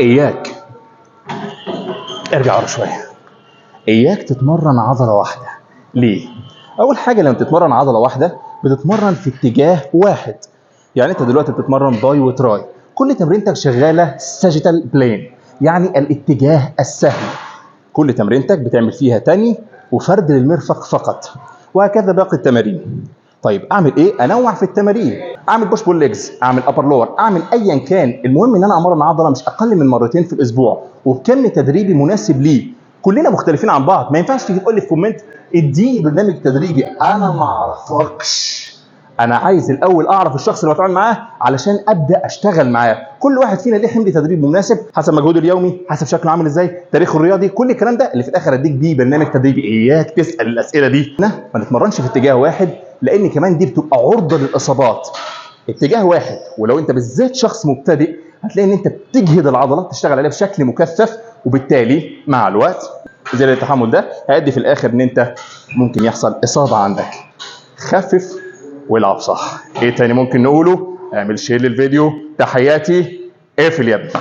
اياك، ارجع ورا شوية، اياك تتمرن عضلة واحدة. ليه؟ اول حاجة لما تتمرن عضلة واحدة بتتمرن في اتجاه واحد، يعني انت دلوقتي بتتمرن bi و tri، كل تمرينتك شغالة sagittal plane، يعني الاتجاه السهل، كل تمرينتك بتعمل فيها تاني وفرد للمرفق فقط، وهكذا باقي التمارين. طيب اعمل ايه؟ انوع في التمارين، اعمل push pull legs، اعمل upper lower، اعمل ايا كان، المهم ان انا امرن عضلة مش اقل من مرتين في الاسبوع وبكم تدريبي مناسب ليه. كلنا مختلفين عن بعض، ما ينفعش تيجي تقول لي في comment اديني برنامج تدريبي، انا ما اعرفكش. انا عايز الاول اعرف الشخص اللي بتعامل معاه علشان ابدا اشتغل معاه. كل واحد فينا ليه حمل تدريب مناسب حسب مجهوده اليومي، حسب شكله عامل ازاي، تاريخه الرياضي، كل الكلام ده اللي في الاخر اديك بيه برنامج تدريبي. اياك تسال الاسئلة دي. ما نتمرنش في اتجاه واحد، لان كمان دي بتبقى عرضه للاصابات. اتجاه واحد، ولو انت بالذات شخص مبتدئ هتلاقي ان انت بتجهد العضلات، تشتغل عليها بشكل مكثف، وبالتالي مع الوقت زي التحمل ده هيؤدي في الاخر ان انت ممكن يحصل اصابه عندك. خفف والعب صح. ايه تاني ممكن نقوله؟ اعمل share للفيديو. تحياتي، اقفل يا ابني.